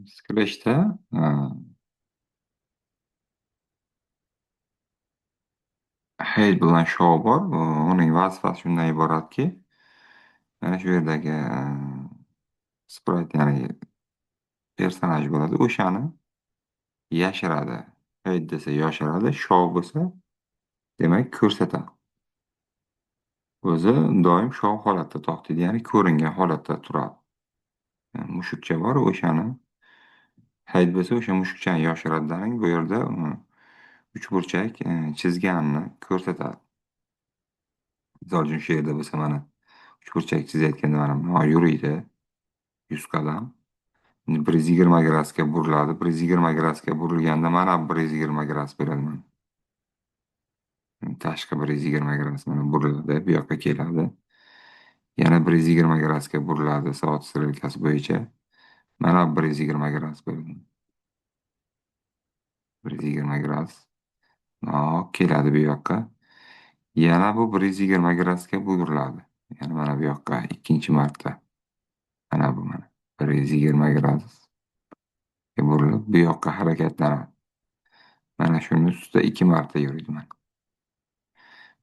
Scratch'da hide bilan show bor. Uning vazifasi shundan iboratki, mana shu yerdagi sprite, ya'ni personaj bo'ladi, o'shani yashiradi. Hide desa yashiradi, show bo'lsa demak ko'rsatadi. O'zi doim show holatda to'xtaydi, ya'ni ko'ringan holatda turadi. Mushukcha bor, o'shani hide bo'lsa o'sha mushukchani yashiradi. Bu yerda uchburchak chizganini ko'rsatadi. Misol uchun shu yerda bo'lsa mana uchburchak chizayotganda mana yuriydi 100 qadam. 120 gradusga buriladi. 120 gradusga burilganda mana 120 gradus bo'ladi mana. Tashqi 120 gradus mana buriladi, bu yoqqa keladi. Yana 120 gradusga buriladi soat strelkasi bo'yicha. Mana 120 gradus bo'ladi. 120 gradus. Keladi bu yoqqa. Yana bu 120 gradusga buriladi. Yana mana bu yoqqa ikkinchi marta. Mana bu mana 120 gradusga burilib bu yoqqa harakatlanadi. Mana shuni ustida 2 marta yuriydi mana.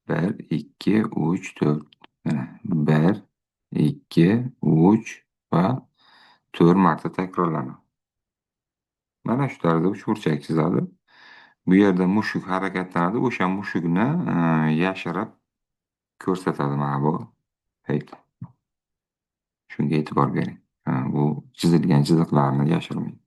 1 2 3 4. Mana 1 2 3 va 4 marta takrorlanadi. Mana shu tarzda uchburchak chizadi. Bu yerda mushuk harakatlanadi. O'sha mushukni yashirib ko'rsatadi mana bu hide. Shunga e'tibor bering. Bu chizilgan chiziqlarni yashirmaydi.